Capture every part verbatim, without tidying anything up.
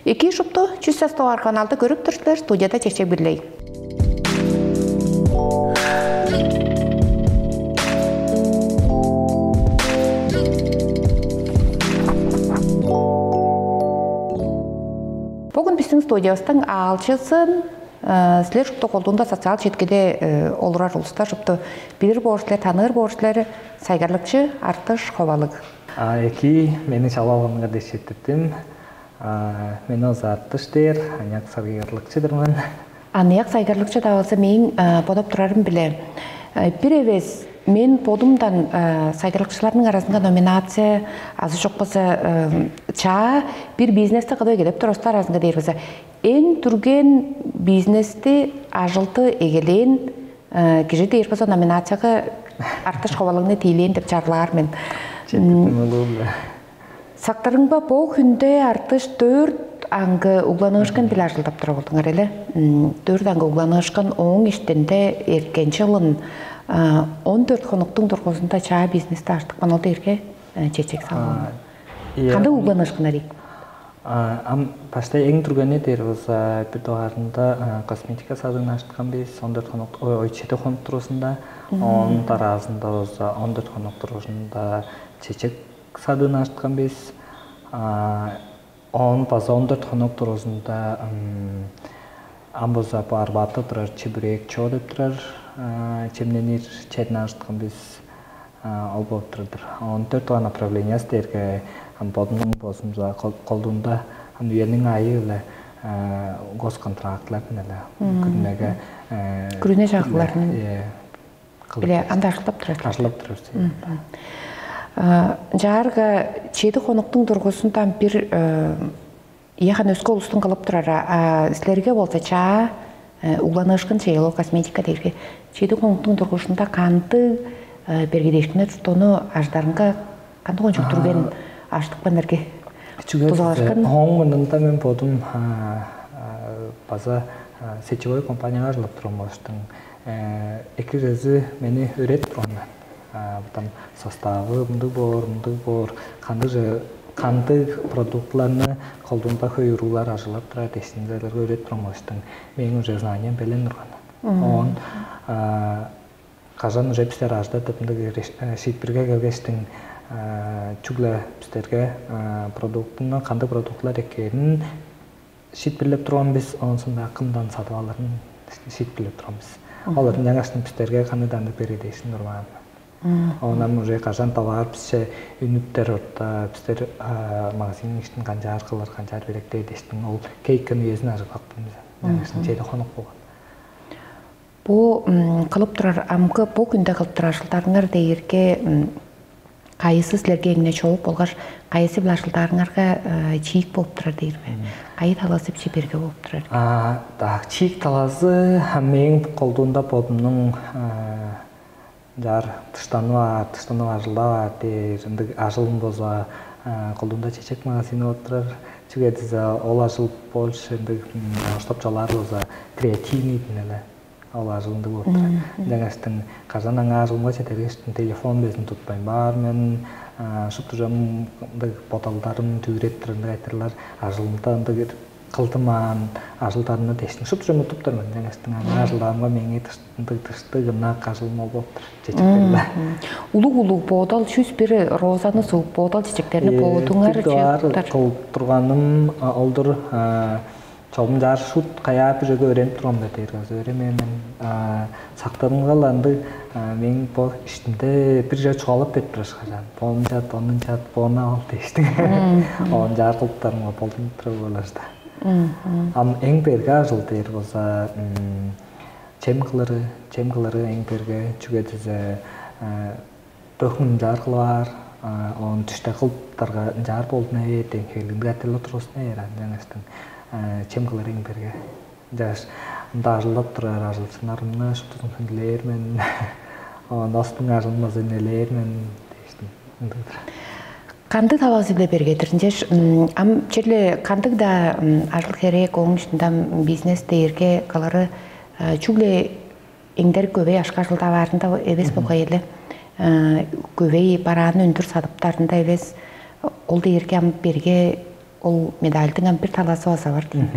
Эки шупту чүс сес дугаар каналды көрүп тур силер, студияда Чечек Бирлей. Бүгүн биздин студиябыздың аалчызын, э, силер шупту колдуунда социал четкиде, э, олурар улустар шупту билир боор силер, таныыр боор силер, сайгарлыкчы Артыш Ховалыг. А, эки, мени чалап алганыңар дээш четтирдим. А, мени озаартыш дээр, аныяк сайгарлыкчы-дыр мен. Аныяк сайгарлыкчы-даа болза, мээң, а, бодап турарым-биле, а, бир эвес мен бодумдан, а, сайгарлыкчыларның аразынга номинация азы чок болза, а, чаа бир бизнести кыдып эгелеп турар улустар аразынга дээр болза, эң дүрген бизнести, ажылды эгелээн, а, кижи дээр болза, номинацияга Артыш Ховалыгны тиилээн деп чарлаар мен. Четтирдим улуу-биле. Сактырыңба, бо хүнде Артыш дөрт аңгы угланыышкын-биле ажылдап турар болдуңар эле. М, дөрт аңгы угланыышкын, ооң иштинде эрткен чылын, а, он дөрт хонуктуң дургузунда чаа бизнести ажыттыпкан, ол дээрге, э, чечек салган. А, ийе. Кандай угланыышкыннар ийик? А, ам баштай эң дүргени дээр болза, бир дугаарында, а, косметика садыын ажыткан бис, он дөрт хонук, ой, ой, чеди хонук дургузунда, оон дараазында болза он дөрт хонук дургузунда чечек садыын ажыткан бис. А, оон база он дөрт хонук дургузунда, ам база бо Арбатта турар чебурек чоо деп турар, а, чемненир черни ажыткан бис. А, ол болуп турар-дыр. Он дөрт дугаар направлениеси дээрге, ам бодумнуң болзумза кол-, колдуунда, ам үениң айы-биле, а, госконтрактылар менен эле. Күрүнеге, э, Күрүне чагыгларның, э, кылып биле, анда ажылдап турар. Ажылдап турар. Мгм. А, чаарга чеди хонуктуң дургузундан бир, э, яхан өске улустуң кылып турары, а силерге болза чаа, э, угланыышкын чейил, ол косметика дээрге чеди хонуктуң дургузунда кандыг, э, бергедээшкиннер чурттоону ажыдарынга кандыг кончуг дүрген аштыкпаннарге? Чүге дузалашкан? Оң мурнунда мен бодум, а, а, база, а, сетевой компанияга ажылдап турган болуштуң. Э, эки чези мени өөредип турганнар. А, бутам составы мындыг боор, мындыг боор, кандыг же, кандыг продуктыларны колдуунда хөй уруулар ажыглап турар дээштиң, черлерге өөредип турган болуштуң. Мээң уже знанием белен турган. Оон, а, кажан уже бистер ажыдып мындыг реш-, э, шиитпирге келгештиң, а, чүгле бистерге, а, продуктуну, кандыг продуктулар эккээрин шиитпирлеп турган бис, оон соонда кымдан садып алырын шиитпирлеп турган бис. Олар ынчангаштың бистерге кандыг-даа ындыг бергедээшкин турбаан. Оон ам уже кажан товар бисче үнүптер орта, бистер, а, магазин иштин канчаар кылыр, канчаар белеткээр дээштиң, ол кейкен үезин ажыглап турган бис. Ынчангаштың чеди хонук болган. Бу, м, кылып турар, амгы бо хүнде кылып турар ажылдарыңар дээрге, м, кайызы силерге эңне чоок болгаш, кайызы-биле ажылдаарыңарга, э, чиик болуп турар дээр бе? Кайы талазы биче берге болуп турар? А, так, чиик талазы, а, мээң колдуунда бодумнуң, а, чаар дыштанып аар, дыштанып ажылдап аар дээр, ындыг ажылым болза, а, колдуунда чечек магазини болуп турар. Чүге дизе ол ажыл больше ындыг, м, оштоп чалаар болза, креативный дин эле. Ол ажылындыг болуп турар. Ынчангаштың кажан аңаа ажылымга четергештиң, телефон безин тутпайн баар мен, а, шупту чон ындыг бодалдарым дүвүреп турар, ындыг айтырлар, ажылымда ындыг кылдымаан ажылдарымны дээштиң шупту чон уттуптар мен. Ынчангаштың аңаа ажылдаамга меңээ дыш-, ындыг дыштыг ынак ажылым ол болуп тур. Чечектерде. Улуг-улуг бодал, чүс бир розаны суг бодал чечектерни бодуңар чыыптар. Кылып турганым, а, олдур, а, чогум чаар шут каяа бир чүвеге өөренип турган бе дээр болза, өөренмээн мен, а, сактырымга-ла ындыг, а, мээң бо иштимде бир чүве чугаалап берип турар кажан. Бо ынчат, ону ынчат, бо ону ал дээштиң. Оон чаар кылыптарымга болдунуп турар болар-да. Ам эң берге ажыл дээр болза, м, чем кылыры, чем кылыры эң берге, чүге дизе, а, бөгүн ынчаар кылып аар, а, оон дүште кылыптарга ынчаар болдуна бээр дээн хевирлиг ындыг айтырыглар тургузуна бээр, ынчангаштың, а, чем кылыр эң берге. Ынчангаш мында ажылдап турар ажылчыннарымны шуптузун хүндүлээр мен, оон ноостуң ажылын база үнелээр мен дээштиң, ындыг-дыр. Кандыг талазы-биле берге-дир? Ынчаш, м, ам черле кандыг-даа, м, ажыл-херек, ооң иштинде ам бизнес дээрге кылыры, а, чүгле эңдерик көвей акша ажылдап аарында эвес болгай эле, э, көвей барааны үндүр садыптарында эвес, ол дээрге ам берге Ол медальдың ам бир талазы база бар дейм.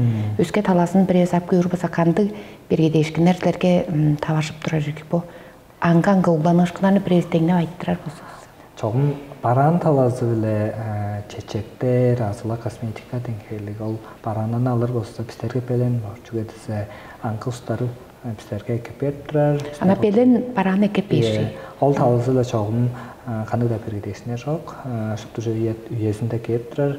Өске талазын бирээзи ап көөр база кандыг бергедээшкиннер силерге таваржып турар ирги бо? Аңгы-аңгы угланыышкыннарны бирээзи деңнеп айтырар болзувусса. Чогум бараан талазы-биле чечектер, азыла косметика деңгээлиг ол бараандан алыр болза бистерге белен боор. Чүге десе аңгы устары бистерге эккеп берип турар. Ана белен бараан эккеп бээр. Ол талызы-ла чогум кандыг-даа бергедээшкиннер чок. Шупту чүве үезинде кээп турар.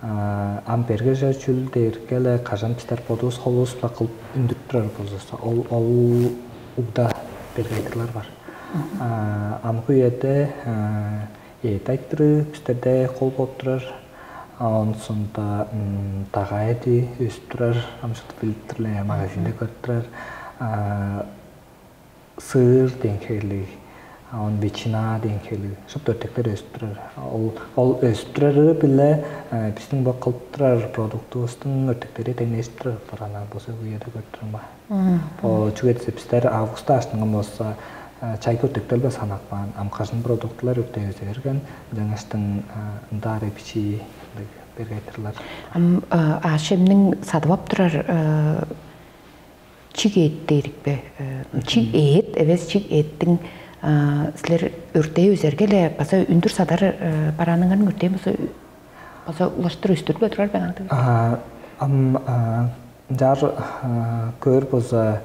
Ам бергеже чүл дээрге-ле кажан бистер бодувус холувус-биле кылып үндүрүп турар болзувусса, ол ол угда бергедиглер бар. Амгы үеде эът айтырыы бистерде кол болуп турар. Оон соонда дагай эди өстүп турар, амчыктыг билип тур эле, магазинде көрүп турар. Сыыр деңхээлиг, оон ветчина деңхээлиг шупту өртектер өстүп турар. Ол ол өстүп турары-биле биздин бо кылып турар продуктувустуң өртектери деңнежип турар. Анан бо сөөлгү үеде көрүп турар. Бо чүге десе бистер августта аштынган болза, чайгы өртектер-биле санап каан, ам кажан продуктулар өртээ өзе берген, ынчангаштың ындаар эпчи берге айтырлар. Ам аъш-чемниң садып ап турар чиг эът дээрик бе? Чиг эът эвес, чиг эъттиң силер өртээ өзерге-ле база үндүр садар барааныңарның өртээн база база улаштыр өстүрүп-ле турар бе кандыг? Ам ынчаар көөр болза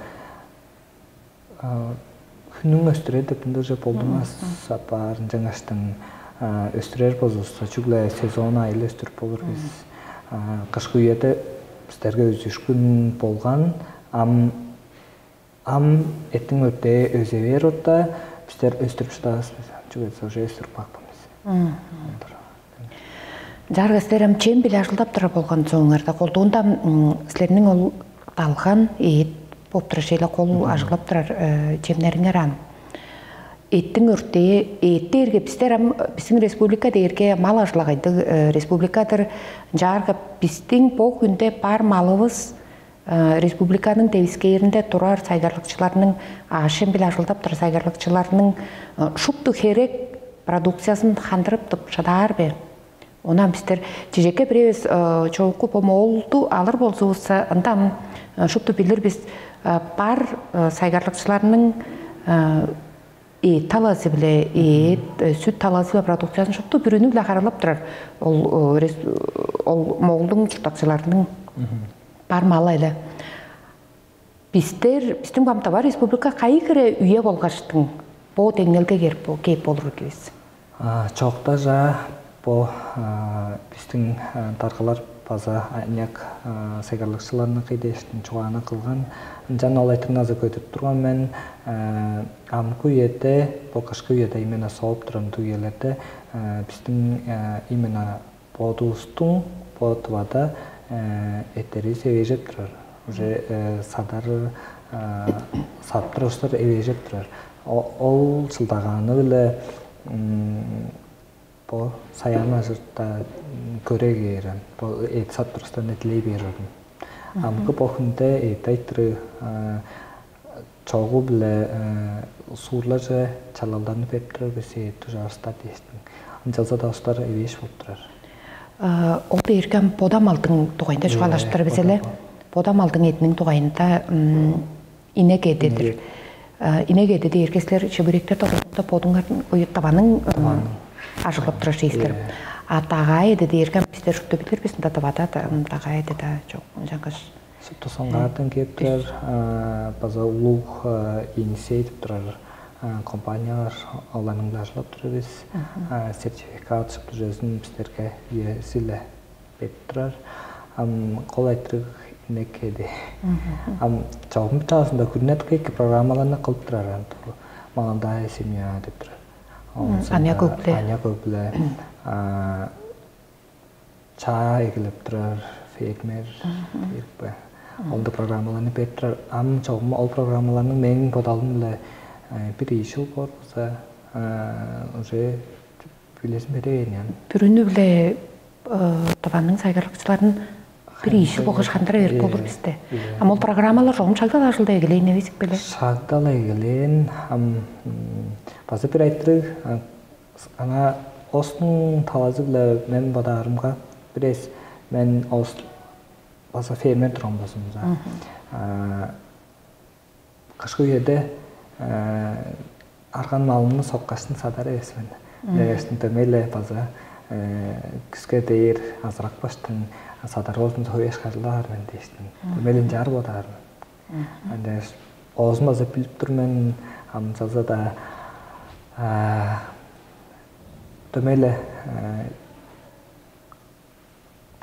хүнүң өстүрер деп ындыг болдуңас апаар ынчангаштың өстүрер болзувусса чүгле сезон айыл өстүрүп болур бис. Кышкы үеде бистерге үзүшкүн болган ам ам эттиң өртээ өзе бээр отта бистер өстүрүп шыдавас бис. Чүге десе уже өстүрүп каапкан бис. Жаргастер ам чем биле ажылдап турар болган соңуңарда колдуунда силерниң ол далган эът болуп турар шейле кол ажыглап турар чемнериңер ан. Эттиң өртээ эът дээрге бистер ам биздин республика дээрге мал ажылагайдыг республикадыр. Ынчаарга биздин бо хүнде бар малывыс республиканың девискээринде турар сайгарлыкчыларның аъш-чем биле ажылдап турар сайгарлыкчыларның шупту херек продукциясын хандырыптып шыдаар бе? Онан бистер чижекке бирээбис чогуку бо моолду алыр болзувусса, ындан шупту билир бис бар сайгарлыкчыларның эът талазы биле эът сүт талазы биле продукциясын шупту бүрүнү-биле харалап турар. Ол ол моолдуң чурттакчыларының бар малы эле. Бистер биздин бамтава республика кайы хире үе болгаштың бо деңнелге кээп болур экивис? Чокта-жа бо биздин даргалар база аныяк сайгарлыкчыларны кыйдээштин чугааны кылган. Ынчан ол айтырназы көтүп турган мен амгы үеде бо кышкы үеде именно сооп турар ындыг үелерде биздин именно бодувустуң бо тывада эттери эвээжеп турар. Уже садар саптыр улустар эвээжеп турар. Ол чылдагааны-биле бо саян ажырта көре кээрен бо эт саптырыстан эдилей берерин. Амгы бо хүнде эт айтыры чогу-биле суурларже чалалдарны берип турар бис эт ужаарыстар дээштиң. Ынчалза-даа устар эвээш болуп турар. Ол дээрге бода малдың дугайында чугаалашып турар бис эле. Бода малдың этиниң дугайында инек эдидир. Инек эди дээрге силер чүбүректер тобунда бодуңар уюттаваның ажыглап турар чейсилер. А дагай эди дээрге бистер шупту билир бис ында тавада дагай эди да чок жаңгаш. Шупту соңгаартан кээп турар база улуг инициатив турар компаниялар оларның ажылап турар бис. Сертификат шупту чөзүн бистерге үези-ле берип турар. Ам кол айтырыг инек эди. Ам чогум чаасында күрүнөткө эки программаларны кылып турар. Молодая семья деп турар. Аня көгле. Аня көгле. Чаа эгелеп турар фермер. Онда программаларны берип турар. Ам чогум ол программаларның мээң бодалым-биле бир ийи жыл боор болза уже билезин берейин ян. Бүрүнү-биле Тываның сайгарлыкчыларын бир ийи жыл болгаш хандыра берип болур бисте. Ам ол программалар чогум шагдал ажылда эгелээн эвесик беле. Шагдал эгелээн ам база бир айтырыг ана остун талазы-биле мен бодаарымга бирээс Мен оос база фермер турган болзумза, кышкы үеде арган малымны соккаштын садар эвес мен. Дегештин дөмейле база күске дээр азыракпаштың садар болзумза, хөй ашкажылаар мен дээштин. Дөмейлин чаар бодаар мен. Андаш оозун база билип тур мен, ам чалза-даа дөмейле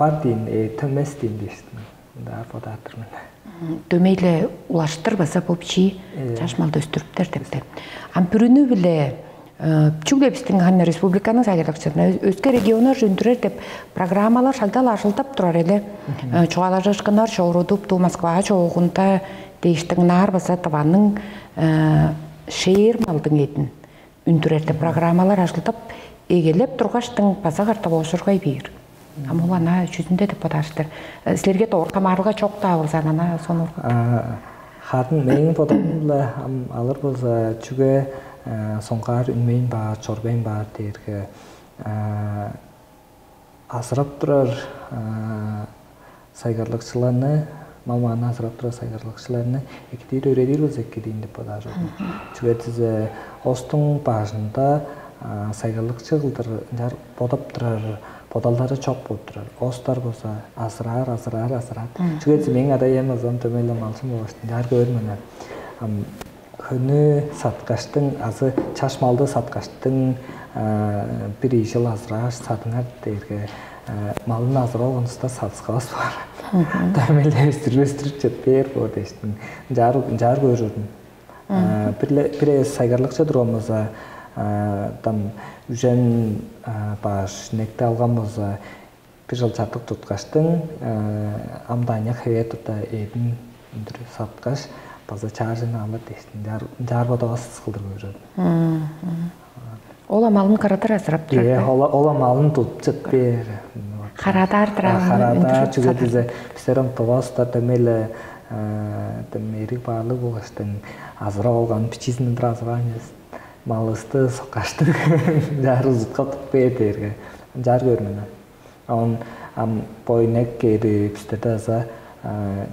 бар диин, э, төмес диин дээштин. Мында бодаар-дыр мен. Дөмейле улаштыр база бо бичии чаш малды өстүрүптер депти. Ам бүрүнү-биле чүгле бистиң хан республиканың сайгарлыкчыларына, өске регионнар үндүрер деп программалар шагдал ажылдап турар эле. Чугаалажышкыннар чорудуп ту Москва чоогунда дээштиң, ынаар база Тываның шээр малдың эдин үндүрер деп программалар ажылдап эгелеп тургаштың, база катап оожургай бээр. Ам ол ана чүзүндө деп бодаар силер? Силерге доор хамаарылга чок-даа болза, ана сонургап. Харын мээң бодалым-ла ам алыр болза, чүге соңгаар үнмейн баар, чорбайн баар дээрге, азырап турар сайгарлыкчыларны, мал-мааны азырап турар сайгарлыкчыларны экидир, өөредир болза экидиин деп бодаар чордум. Чүге дизе, остуң бажында сайгарлыкчы кылдыр ынчаар бодап турар бодалдары чок болуп турар. Остар болза азыраар, азыраар, азыраар. Чүге дизе, мээң ада-ием ызан дөмейле малчын болгаштың ынчаар көөр мен. Ам хөнү саткаштың азы чаш малды саткаштың бир ийи чыл азырааш садыңар дээрге, малын азырап алган туста садыскавас боор. Дөмейле өстүрүп-өстүрүп четпээр боор дээштиң. Ынчаар ынчаар көөр чордум. Бир эвес сайгарлыкчы турган болза, там үжен баш инекти алган болза, бир чыл чартык туткаштың, ам-даа аныяк хевээр турда, эъдин үндүр саткаш, база чаар чемни алыр дээштиң, ынчаар бодавас кылдыр көөр чордум. Ол амалын кырадыр азырап турар. Ол амалын тутчут бээр. Харадаар турар. Харадаар, чүге дизе бистер ам тываастар дөмей-ле, дем эриг баарлыг болгаштың, азырап алган бичиизинден бир азырап алган чүвес. Малысты соккаштың, чаар узуткап туруп бээр дээрге, ынчаар көөр мен. Оон ам бо инек эъди бистерде база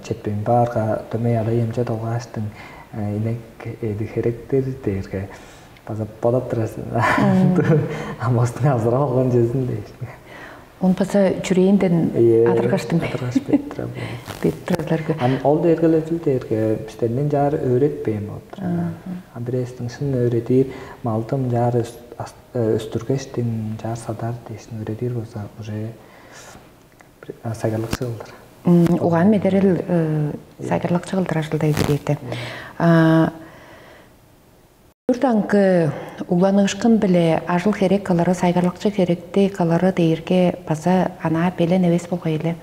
четпейн баарга, дөмей ада-иемче долгааштың, инек эъди херек-тир дээрге, база бодап турар сен. Ам остуң азырап алган чүвезин дээш. Ону база чүрээнден адыргаштың. Адыргаш берип турар боор. Берип турарларга. Ам ол дээрге-ле чүл дээрге, бистерни ынчаар өөретпээн болуп турар. Ам бир эвестиң шын өөредир, малды ынчаар өстүргештиң, ынчаар садар дээштиң өөредир болза, уже сайгарлыкчы кылдыр. Угаан медерел сайгарлыкчы кылдыр ажылдай бирээде. Өр даңгы угланыышкын-биле ажыл-херек кылыры, сайгарлыкчы херекти кылыры дээрге база анаа белен эвес болгай эле.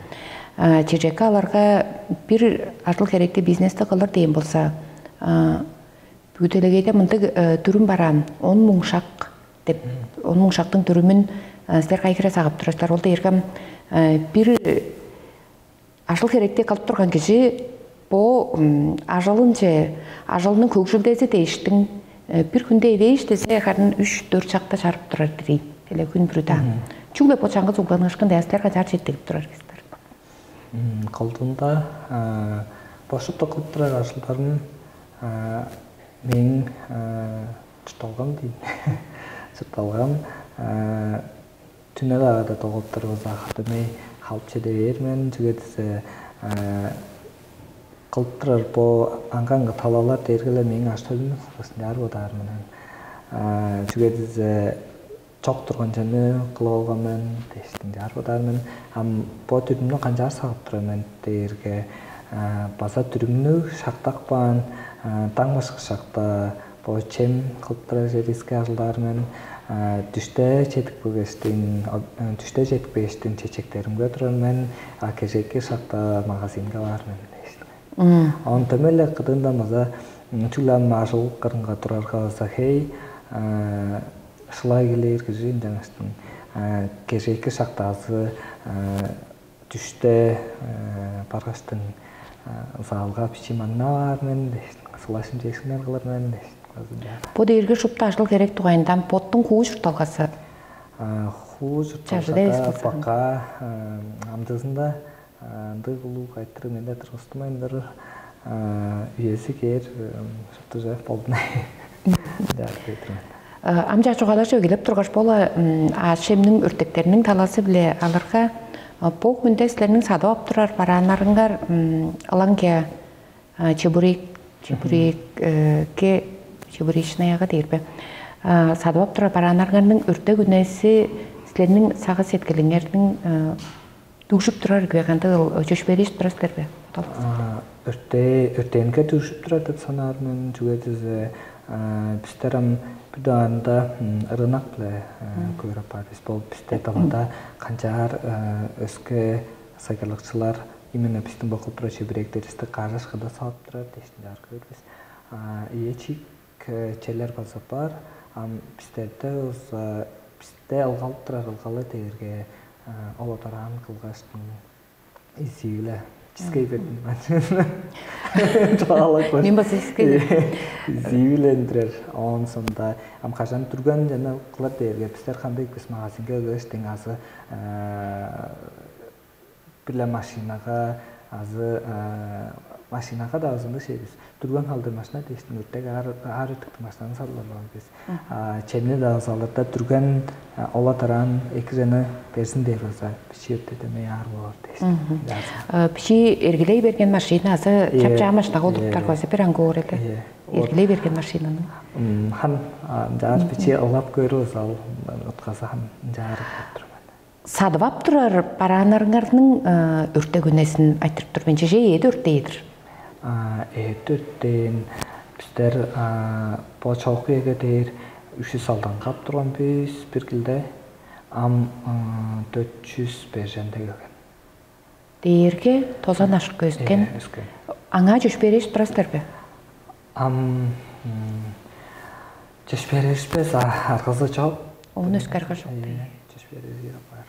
Чижекке аларга бир ажыл-херекти, бизнести кылыр дээн болза, бүгү делегейде мындыг дүрүм бараан, он муң шак деп, он муң шактың дүрүмүн силер кайы хире сагып турар силер? Ол дээрге бир ажыл-херекти кылып турган кижи бо ажылынче, ажылының хөгжүлдези дээштиң, бир хүнде эвээш дизе, харын үш-дөрт шакта чарып турар дирей. Эле хүн бүрү даан. Чүгле бо чаңгыс угланыышкын дээстерге чаар четтигип турар кистер. Колдуунда бошуп-даа кылып турар ажылдарым мээң чуртталгам дейн. Чуртталгам түнел аада доголуптар болза, хадымей халып чеде бээр мен, чүге дизе кылып турар бо аңгы-аңгы талалар дээрге-ле мээң ажы-төлүм сыргышынчаар бодаар мен. Чүге дизе чок турган чемни кылып алган мен дээштиң чаар бодаар мен. Ам бо дүрүмнү канчаар сагып турар мен дээрге, база дүрүмнү шактап каан, даң башкы шакта бо чем кылып турар чериске ажылдаар мен. Дүште чедип келгештиң, дүште чедип кээштиң чечектеримге турар мен, а кежээки шакта магазинге баар мен дээштиң. Оон дөмей-ле кыдыындан база чүгле ам ажыл кырынга турарга база хей шылай келээр кижи ынчангаштың, кежээки шактаазы дүште баргаштың, залга бичии маңнаваар мен дээштиң, сылашым чешкиннер кылыр мен дээштиң. Бо дээрге шупту ажыл-херек дугайында боттуң хуу чуртталгазы. Буу чуртталгада бака амдыызында ындыг улуг айтырыг менде тургустумайн турар, үези кээр шупту чоп болдунай. Ынчаар айтыр мен. Ам чаа чугаалажып эгелеп тургаш, бо-ла аъш-чемниң өртектериниң талазы-биле алырга, бо хүнде силерниң садып ап турар барааннарыңар ылаңгыя чебурек, чебурекке, чебуречнаяга дээр бе? Садып ап турар барааннарыңарның өртек үнези силерниң сагыш-сеткилиңерниң дүгжүп турар кве кандыг чөпшээрежип турар силер бе? Бодалыңар. Өртээ өртээнге дүгжүп турар деп санаар мен, чүге дизе бистер ам бир дугаарында рынок-биле көөр апаар бис. Бо бисте дылында канчаар өске сайгарлыкчылар именно бистиң бо кылып турар чебиректеривисти каш акшага садып турар дээштиң чаар көөр бис. Ийе, чиик черлер база бар. Ам бистерде болза, бисте ылгалып турар ылгалы дээрге ол одораан кылгаштың изии-биле чискей бердим. Чугаалап көр. Мен база чискей бердим. Изии-биле эндирер. Оон соонда ам кажан дүрген жана кылар дээрге бистер кандыг бис магазинге ылгаш дең азы бир-ле машинага азы машинага-даа ызындыг шей бис. Дүрген халдыр машина дээштиң өртек аар өртектиг машинаны салып алган бис. Чемни-даа салырда дүрген ола тараан эки жана берзин дээр база бичии өртедемей аар болор дээш. Бичии эргилей берген машина азы чап-чаа машинага олуруптар кваза бир аңгы оор эле. Эргилей берген машинаны. Хан жаар бичии ылап көрүп ызал утказы хан жаар тур. Садып ап турар барааннарыңарның өртек үнезин айтырып тур мен. Чеже эът өртээдир. Эът өртээн бистер бо чоокку эге дээр үш салдан кап турган бис бир килде. Ам дөрт жүз беженде келген. Дээрге тозан ашкы өскен. Өскен. Аңаа чөпшээрежип турасыздар бе? Ам чөпшээрежпес аргазы чок. Оон өскерге чок. Чөпшээрежип бар.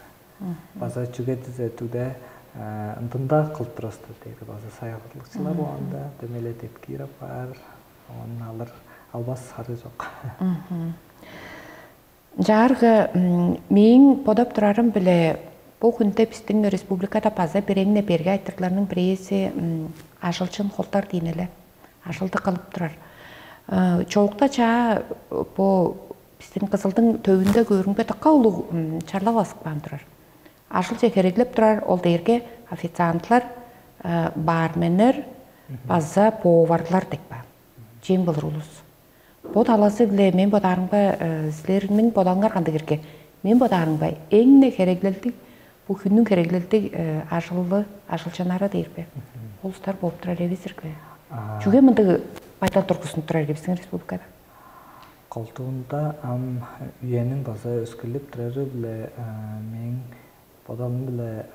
База чүге дизе түгде ындында кылып турастыр дээди база сайгарлыкчылар оонда дөмеле деп киирип бар. Оон алыр албас сары жок. Жаарга мээң бодап турарым биле бу хүнде биздин республикада база бирээңне берге айтырларның бирээси ажылчын холдар диин эле. Ажылды кылып турар. Чоокта чаа бу биздин кызылдың төвүнде көрүнгү дыка улуг чарлап азып каан турар. Ажылче хереглеп турар ол дээрге официантлар, барменнер база поварлар деп каан. Чем кылыр улус. Бо талазы-биле мен бодаарымга силерниң бодооңар кандыг эрге? Мен бодаарымга эң-не хереглелдиг, бу хүннүң хереглелдиг ажылы, ажылчыннары дээр бе? Улустар болуп турар эвес эрге? Чүге мындыг байдал тургузунуп турар эрге биздин республикада? Колдуунда ам үениң база өскүлүп турары-биле мээң бодалым-биле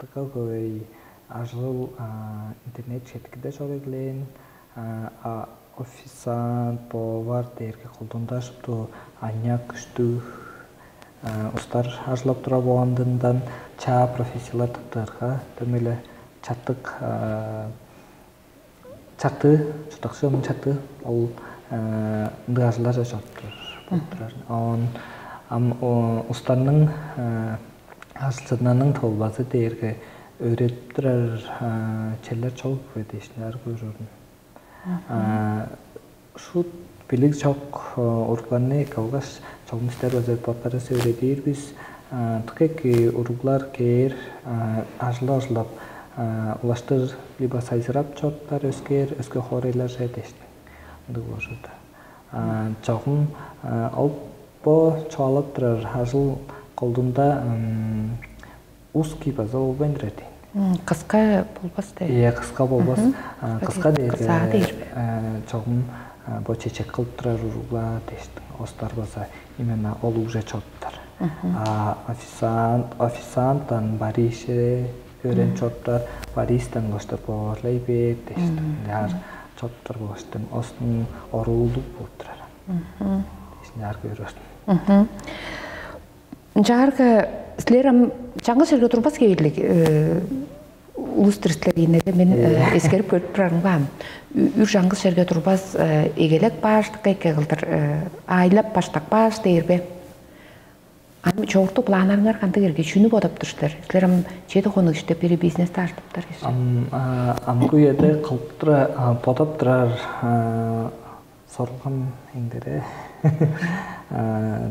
дыка хөй ажыл интернет четкиде чоруй билээн. Официант, повар дээрге колдуунда шупту аныяк күштүг устар ажылап тура болгондундан чаа профессиялар тыптыырга дөмейле чаттык чартыы, чурттакчы чартыы ол ындыг ажылдарже чоруптур болуп турар. Оон ам устарның ажылчыннарның толбазы дээрге өөредип турар черлер чогуп көр дээшин ар көрүрүн. Шут билиг чок уругларны калгаш чогум истер база боттары сөөледир бис. Тык эки уруглар кээр ажылдап ажылдап улаштыр либо сайзырап чоруптар өскээр өске хоорайларже дээштиң. Ындыг болур да. Чогум ол бо чугаалап турар ажыл колдуунда узкий база болбайн турар дейн. Кыска болбас дейт. Иә, кыска болбас. Кыска дээр. Кызаа дээр. Чогум бо чечек кылып турар уруглар дээштиң. Остар база именно ол уже чоруптар. Официант официанттан барише өөрен чоруптар, баристан баштап боорлай бээр дээштиң. Яар чоруптар болуштуң. Остун оруулуг болуп турар. Дээштиң яар көөр остун. Ынчаарга силер ам чаңгыс черге турбас кээрлиг улус-тур силер ийин эле мен эскерип көрүп турарым баам. Үр чаңгыс черге турбас эгелек бааш дыка эки кылдыр аайлап баштак бааш дээр бе? Ам чогуртуг планнарыңар кандыг эрге? Чүнү бодап тур силер? Силер ам чеди хонук иштеп бери бизнести артыптар кижи. Ам амгы үеде кылып тура бодап турар сорулган эңдере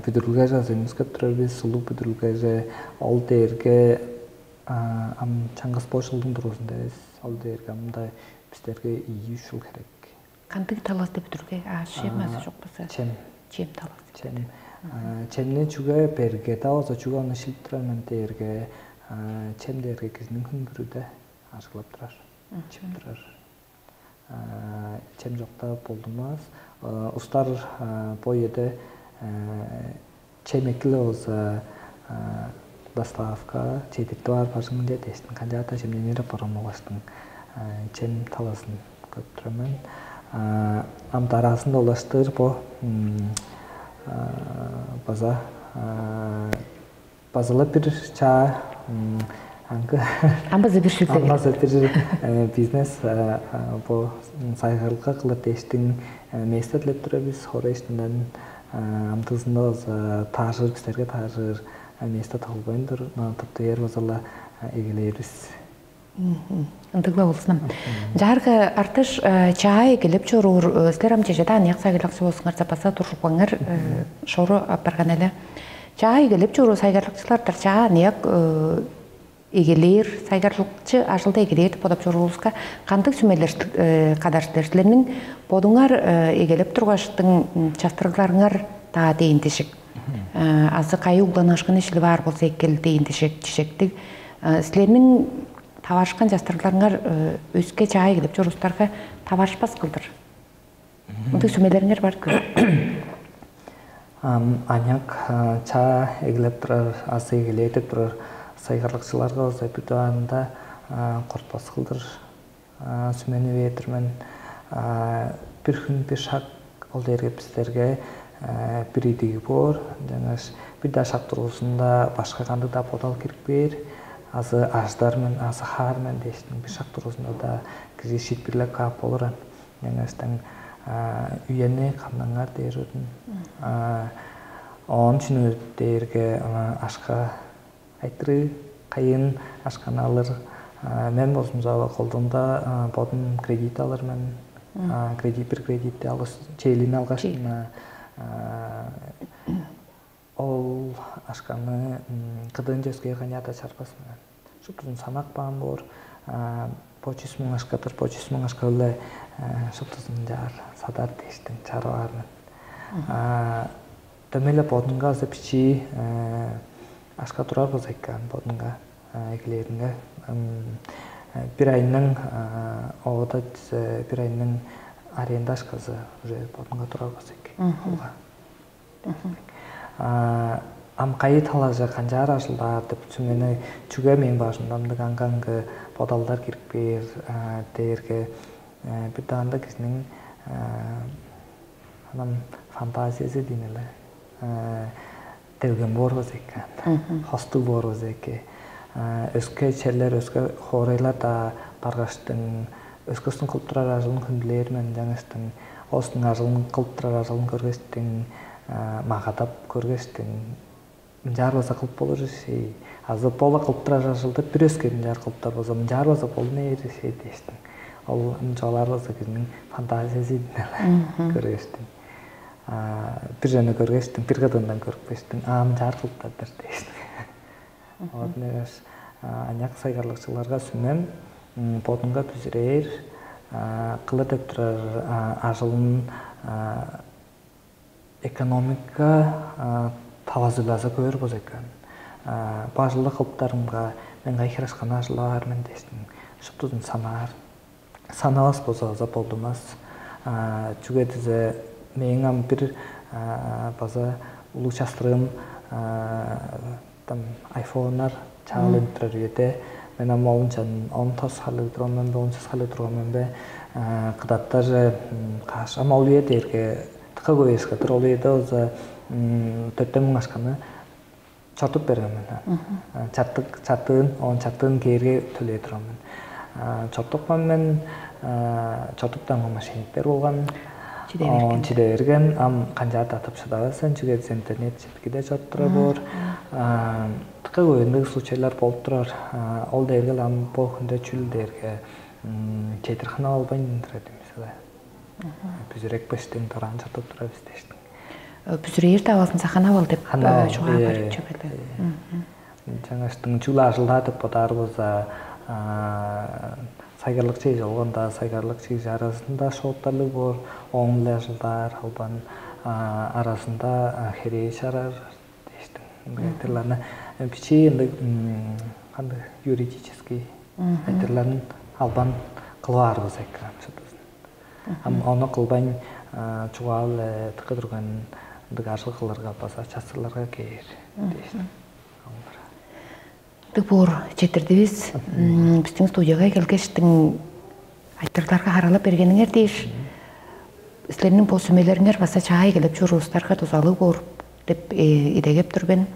бүдүрүлгеже азы үнүскеп турар бис улуг бүдүрүлгеже ол дээрге ам чаңгыс бош жылдың туруузунда эвес. Ол дээрге амда бистерге ийи үч жыл керек. Кандыг талазы бүтүрге аъш чем азы чок база Чем. Чем талазы. Чем. Чемни чүге берге да болза чүге ону шилип турар мен дээрге чем дээрге кижиниң хүн бүрүдө ажыглап турар. Чип турар. Чем жоктап болдунмас. Устар бо эде чем эки-ле болза доставка чедиртип аар бажыңынче дээштин канчаата чемненип апарган болгаштың чем талазын көрүп турар мен. Ам дараасын долаштыр бо база база-ла бир чаа аңгы Амбазы бир шүлдө. Амбазы бир бизнес бо сайгарлыкка кылыр дээштиң место дилеп тура бис хора иштинден амдыызында база таажыр бистерге таажыр место тыгылбайн тур тыптыер база-ла эгелээрбис. Ындыгла болсунам. Жаарга артыш чаа эгелеп чоруур силер ам чежеде аныяк сагырлакчы болсуңарза база туржупкаңар шору апарган эле. Чаа эгелеп чоруур сайгарлакчылар-дыр чаа аныяк эгелээр сайгарлыкчы ажылда эгелээр деп бодап чорууруска кандыг сүмелер кадар силер силерниң бодуңар эгелеп тургаштың частырыгларыңар даа дээн дижик азы кайы угланыышкын ишилип аар болза эккел дээн дижек чижектиг силерниң таварышкан частырыгларыңар өске чаа эгелеп чорууруска таварышпас кылдыр ындыг сүмелериңер бар кы Ам аняк чаа эгелеп турар азы эгелээдип турар сайгарлыкчыларга база бүдү аанда кортпас кылдыр сүмени бээр-дир мен. Бир хүн бир шак ол дээрге бистерге бир идиги боор. Жангаш бир даа шак тургузунда башка кандыг-даа бодал кирип кээр. Азы ажыдар мен, азы хаар мен дээштин бир шак тургузунда-даа кижи шиитпирлеп каап болур ан. Жангаш-таң үени камнаңар дээр үрдүн. Оон чүнү дээрге ашка айтырыы кайын ашканы алыр. Мен болзумза колдуунда бодум кредит алыр мен. Кредит бир кредитти алгаш чээлин алгаш ол ашканы кыдыынче өскээр канчаада чарбас мен. Шуптузун санап каан боор. Бо чүс муң ашкадыр, бо чүс муң ашка-биле шуптузун чаар садар дээштиң чарып аар мен. Дөмей-ле бодунга азы бичии ашка турар болза экен бодунга эгелээринге бир айның оода бир айның аренда ашказы уже бодунга турар болза экен. Ам кайы талажы канчаар ажылдаар деп чүңени чүге мээң бажымда ындыг аңгы-аңгы бодалдар кирип кээр дээрге бир даанда кижиниң анам фантазиязы диин эле делген боорбуз экен. Хостуг боорбуз эки. Өске черлер, өске хоорайлар-даа баргаштың өскөстүң кылып турар ажылын хүндүлээр мен жаңыштың оостуң ажылын кылып турар ажылын көргештиң магадап көргештиң мынчаар база кылып болур ишей азы бола кылып турар ажылды бир өске мынчаар кылыптар болза мынчаар база болун ээр ишей дээштиң. Ол ынчалаар база кижиниң фантазиясы көргештиң. Бир жана көргештиң, бир кыдыындан көрүпкештиң, аа мынчаар кылыптар-дыр дээштиң. Оон эвес аняк сайгарлыкчыларга сүмем бодунга бүзүрээр, кылыр деп турар ажылын экономика талазы-биле көөр болза экен. Бажылдык кылыптарымга мен кайы херашканы ажылаар мен дээштиң, шуптузун санаар. Санавас болза база болдунмас. Чүге дизе мээң ам бир база улуг частырыым там айфоннар чаалынып турар үеде мен ам олунчан он тос харлыг турган мен бе, он сес харлыг турган мен бе, кыдаттар каш ам ол үе дээрге тыка көбейскетир ол үеде болза төрттен муң ашканы чортуп берген мен. Чартык чартыын, он чартыын кээрге төлээ турган мен. Чортупкан мен чортуптан мошенниктер болган. Чиде берген. Чиде берген, ам канчаар татып шыдавас сен, чүге дээш интернет четкиде чоруп турар боор. Тыка көйүндүг случайлар болуп турар. Ол дээрге ам бо хүнде чүл дээрге чедир хана албайн турар демес. Бүзүрек быштың дораан чортуп турар бис дештиң. Бүзүрээр давасын сахана бол деп Хана чугаа барып чүгеле. Жаңаштың чүгле ажылдаа деп бодаар болза, сайгарлыкчы болгонда, сайгарлыкчы аразында шооттарлыг боор, оон-ле ажылдаар албан аразында херээ шарар дээштиң. Айтырларны бичии ындыг кандыг юридический айтырларын албан кылып аарыбыз экран шыдызын. Ам ону кылбайн чугаал тыка турган ындыг ажыл кылырга база чассыларга кээр дээш. Ындыг боор четирдивис. Биздин студияга келгештиң айтырларга харалап бергениңер дээш, силерниң бо сүмелериңер база чаай келип чуруустарга дузалыг боор деп идегеп тур мен.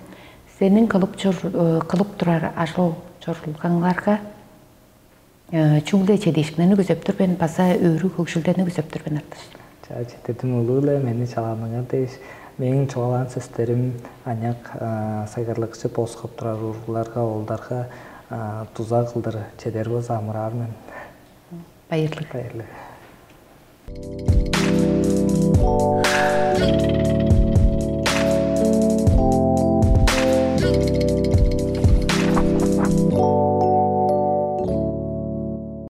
Силерниң кылып чур кылып турар ажыл чорулгаңарга чүгле чедиишкиннерни күзеп тур мен база өөрү хөгжүлдерни күзеп тур мен артыш. Чаа четирдим улуу-ле мени чалааныңар дээш, мээң чугаалаан сөстерим аныяк сайгарлыкчы босхоп турар уругларга, оолдарга дуза кылдыр чедер болза амыраар мен. Байырлыг. Байырлыг.